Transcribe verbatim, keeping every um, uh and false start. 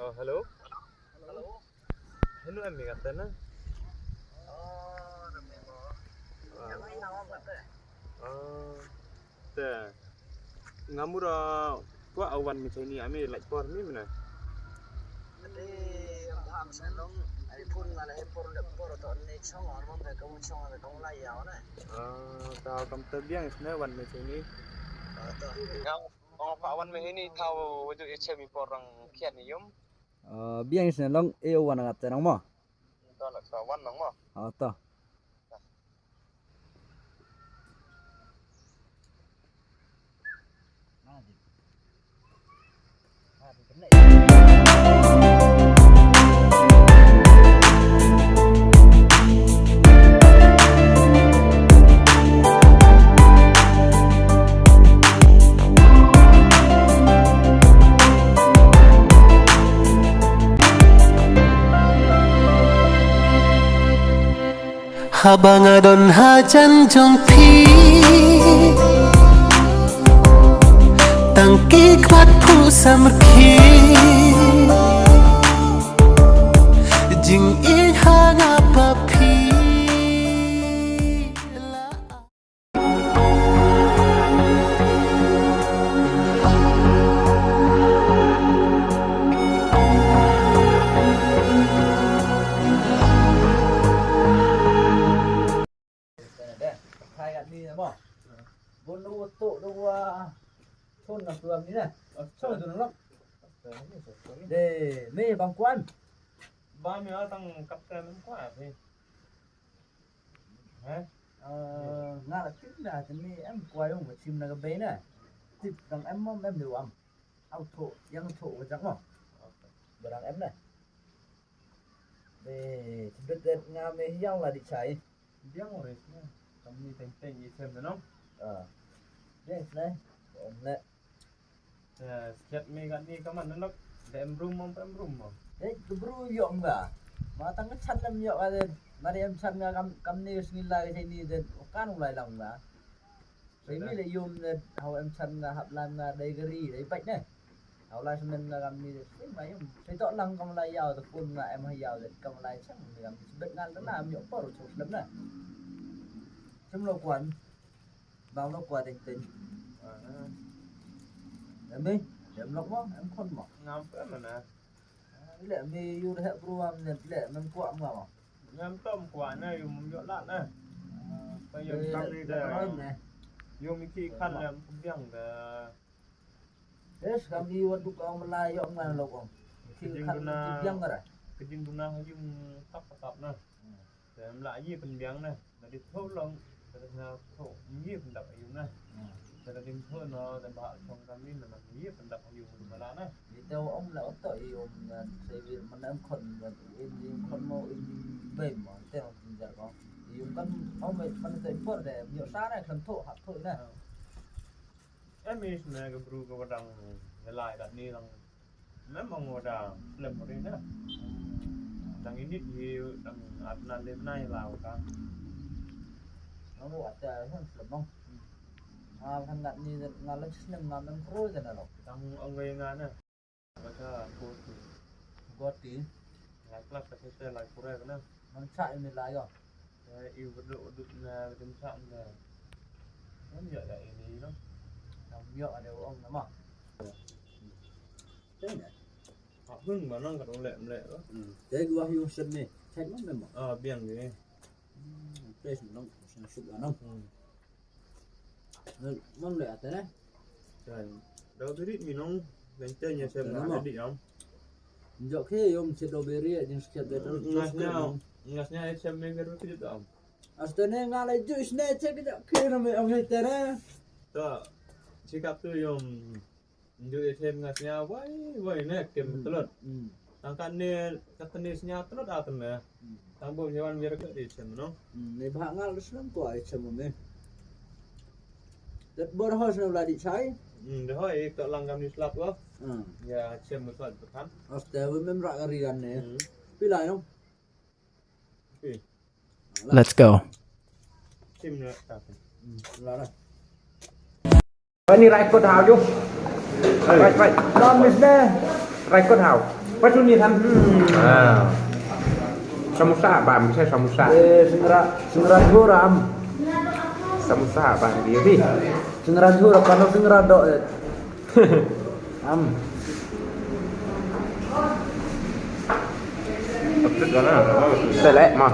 Oh, hello. Hello. Hello, em mi kata na. Oh, rame mo. Ah. Yang ai nawam kata. Ah. Te. Nga mura kwah wan mi chaini ami lait por mi mena. Ate, em bham sa long, ai phone nga la ai por le por to ne chong, or mong ka chong ka tong la yaw na. Ah, ta kam te biang sne wan mi chaini. Ah, to. Nga, nga pa wan mi ini tau wajud ichem i por rang kian i yum. Ah, biang sne long e wan nga te nang mo. To nak sa wan nang mo. Ah, to. Haba nga don hajan jong phi, tang ki kbat phu samrkhie, jingïeit ha nga ba phi la. Ba mi a tang kap te men kwa phi. He? Eh, nga la tip na te me em kwai ong ba chim na ka bei na. Tip dang em mom em de wam. Au tho, yang tho wa jak mo. Ba dang em na. Be, tibet det nga me hiaw la di chai. Biang ore sne. Kam ni teng teng i sem de nong. Ah. Biang sne. Om ne. Eh, sket me kat ni kaman nang dok. De em brum mo, em brum mo. Eh, ke bru yok nga. Ma tang chan lem yok ade. Mari em chan nga kam, kam ni sngi la ke ni de. Kan ulai lam nga. Sai mi le yum ne, hau em chan nga hap lam nga dai gari, dai bike ne. Hau lai semen nga kam ni de. Sai ma yum. Sai tok lang kam lai yau de pun nga em ha yau de kam lai chang ni kam. Bet ngan na em yok por chok lem na. Sem lo kwan. Bang lo kwa teng teng. Ah. Em ni, em lok mo, em khon mo. Ngam pe mana. Ah, le mi yu de hek bru am ne le men kwa mo. Ngam tom kwa na yu mum yo la na. Ah, pa yu le, kam ni le de. Kam ne. Yu mi ki kan le mum biang de. Yes, kam ni wa du ka ong la yo ngan lo ko. Ki kan biang ra. Ki jing duna yu tap tap na. Te mla yi pynbiang na, na di tho long, te na tho yi pyndap ayu na. Te na di tho no, te ba chong kam ni na yi pyndap ayu mala na. Di tho ong la oto yi ong na, sai bi man em khon na, in yi khon mo, in yi bai mo, te ong tin jar ko. Yi ong kan ong bai man te por de, yo sa na kan tho, hap tho na. Em is na ka bru ka wadang, ngelai kat ni lang. Memang udah slem ri na. Dang ini di dang adnan di nai lau ka. Nang lu ata han slem bang. Ah, han ngat ni ngat la slem ngat nang kro jana lo. Dang ong ngai nga na. Baca aku tu. Goti. Ngai kelas ka te lai kure na. Nang cha ini lai yo. Eh, iu beduk beduk na dim cha na. Kan ya ya ini no. Nang yo ada ong nama. Teng ya. Hak pun manang kat ulek melek tu. Hmm. Jadi gua hiu sen ni. Cek mana mo? Ah, biang ni. Hmm, pes manang sen suk manang. Hmm. Mang le ate ne? Kan. Dau biri minong, bente nya sem na di am. Jok ke yom se do biri jing sket de. Ngasnya, ngasnya sem me beru kejut am. Astene nga le juice ne che ke jok ke na me am he tere. To, sikap tu yom. Njuk ïa them nga sñiaw wai wai ne kem tlot. Tang katne katne sñiaw tlot a tne. Tang bom ïa wan ïa ka ri chem no. Ne bha ngal sñiaw ko ai chem me. Det bor hos na la di chai. De hoi to lang kam ni slap ko. Ya chem me slap kan. Aste we mem ra ka ri kan ne. Pilai no. Let's go. Tim na ta. La na. Ani raikot hau ju. Right, right. Don mis ne. Raikot hau. Patuni than. Hmm. Ah. Samosa bam, bisa samosa. Eh, singra, singra jhur am. Samosa bam dia bi. Singra jhur apa no singra dok eh. Am. Selek mah.